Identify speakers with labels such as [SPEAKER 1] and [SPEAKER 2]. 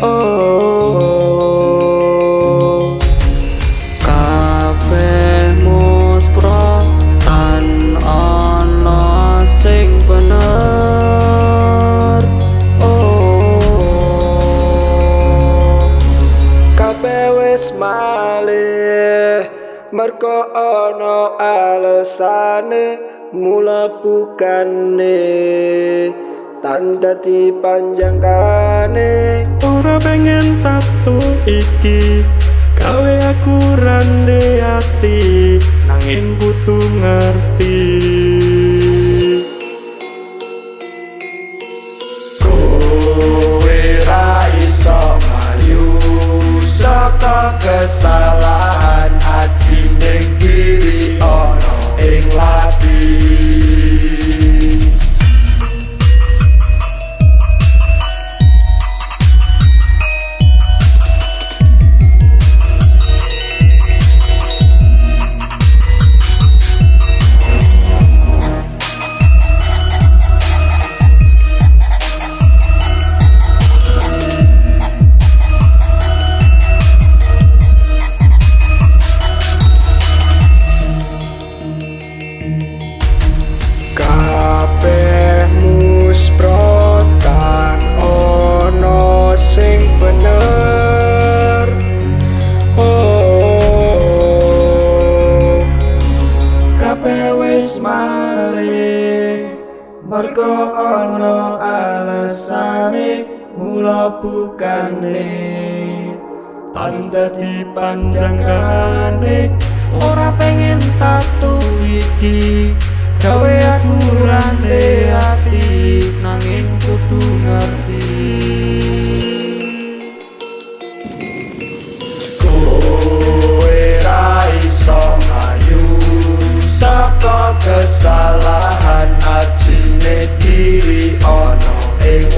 [SPEAKER 1] Oh, kabeh muspro tan ana sing bener. Oh, kabeh wis malih mergo ana alesane, mula bukane tan dadi panjangkane.
[SPEAKER 2] Ora pengen tatu iki gawe aku rande ati, nanging kudu ngerti.
[SPEAKER 1] Kowe ra iso mlayu saka kesalahan, ajining diri ana ing lathi. Kabeh muspro tan ana sing bener. Oh, kabeh wis malih mergo ana alesane, mula bukane tan dadi panjangkane. Ora pengen tatu iki gawe aku rante ati, nanging kudu ngerti. Kowe ra iso mlayu saka kesalahan, ajine diri ana ing.